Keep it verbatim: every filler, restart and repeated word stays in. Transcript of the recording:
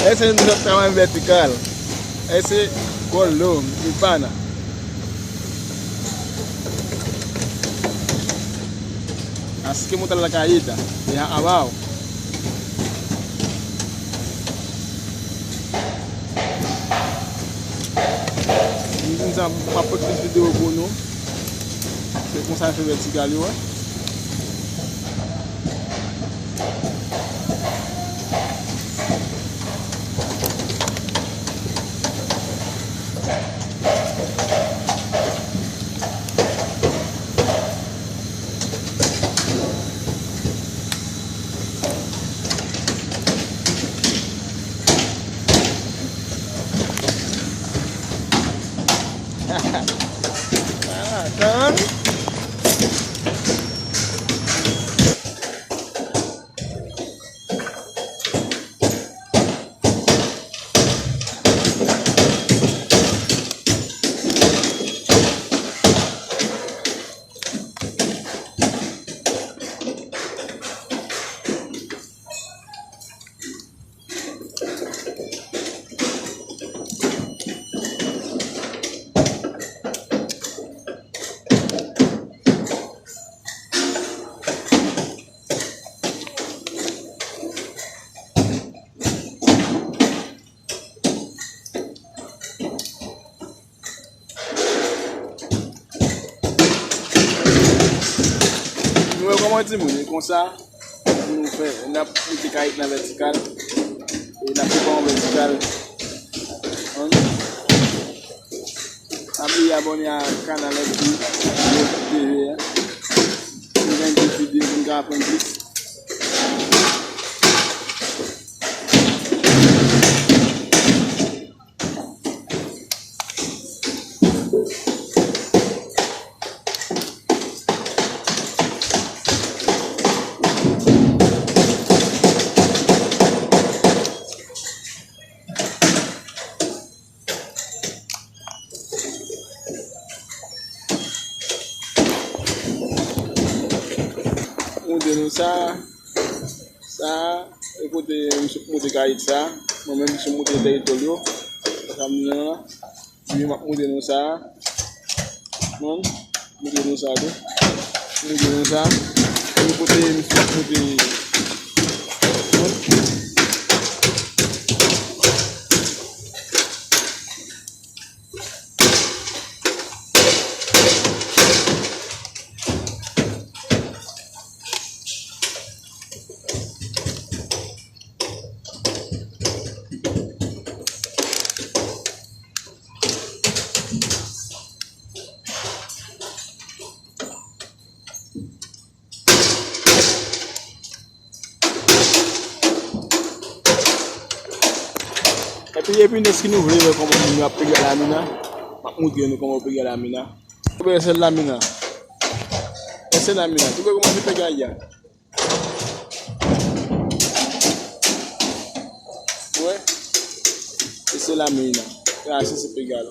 Ese nou t ap travay vètikal. Ese kolo, mpana. Así que monta la cajita, deja abajo. M di sa, m ap fè plis videyo pou nou. Se konsa yo fè vètikal yo, wè. Nou wè kòman timoun, e konsa pou nou fè, n ap moute kayèt nan vètikal, e n ap fè kòman vètikal. Ann. Pa bliye abòne a kanal F B T V a. Pou nou gen plis videyo, pou nou ka aprann plis. Montre nou sa. Sa, e kote misye moute kayèt sa. Mwen menm misye moute dèyè tòl yo. Sa m nan la. Epi m ap moute nou sa. Mwen, moute nou sa tou. Moute nou sa. E kote misye moute. Epi, epi, èske nou vle wè kòman moun yo ap pege lamina? M ap montre nou kòman yo pege lamina. Ese lamina. Ese lamina. Tou wè kòman se pege a? Wè. Ese lamina. Ese se pege a.